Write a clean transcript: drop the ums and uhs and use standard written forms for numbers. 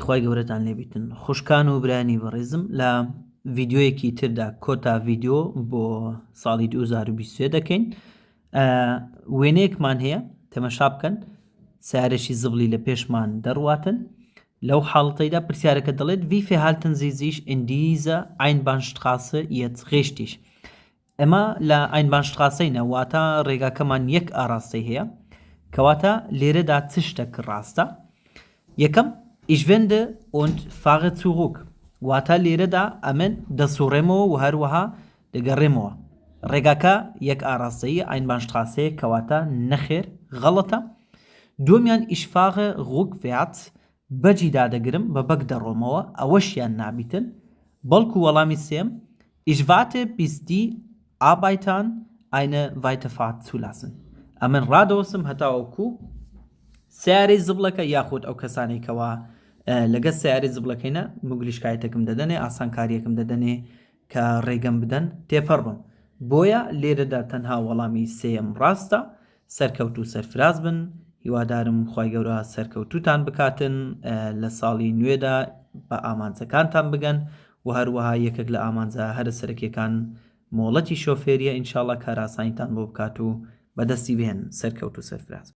خوای گەورەتان لێ بیتن خوشکان و برایانی بەڕێزم لە ڤیدیۆیەکی تردا کۆتا ڤیدیۆ بۆ ساڵی 2023 دەکەین وێنەیەکمان هەیە تەمەشا بکەن سیارەشی زبڵی لە پێشمان دەڕواتن لەو حاڵەتەیدا پرسیارەکە دەڵێت wie verhalten Sie sich in dieser Einbahnstraße jetzt richtig ئێمە لە Einbahnstraße ینە واتە ڕێگاکەمان یەک ئاراستەی هەیە کەواتە لێرەدا چ شتەک ڕاستە؟ یەکەم، Ich wende und fahre zurück واتە لێرەدا ئەمن دەسوڕێمەوە و هەروەها دەگەڕێمەوە. ڕێگاکە یەک ئاراستەییە Einbahnstraße یە کەواتە نەخێر غەڵەتە. دووەمیان Ich fahre rückwärts بەگی دادەگرم بە بەگ دەڕۆمەوە ئەوەشیان نابیتن بەڵکو وەڵامی سێم Ich warte bis die Arbeiter eine Weiterfahrt zulassen ئەمن ڕادەوەستم هەتاوەکو سەیارەی زبڵەکە یاخود ئەو کەسانەی کەوا لەگەڵ سەیارەی زبڵەکەینە Möglichkeit ەکم دەدەنێ ئاسانکاریەکم دەدەنێ کە ڕێگەم بدەن تێپەڕ بم بۆیە لێرەدا تەنها وەڵامی سێیەم ڕاستە سەرکەوتوو سەرفراز بن هیوادارم خوای گەورە سەرکەوتوتان بکاتن لە ساڵی نوێدا بە ئامانجەکانتان بگەن و هەروەها یەکێک لە ئامانجە هەرە سەرەکیەکان مۆڵەتی شۆفێریە ان شاءاللە کارئاسانیتان بۆ بکات و بەدەستی بهێنن سەرکەوتوو سەرفراز بن.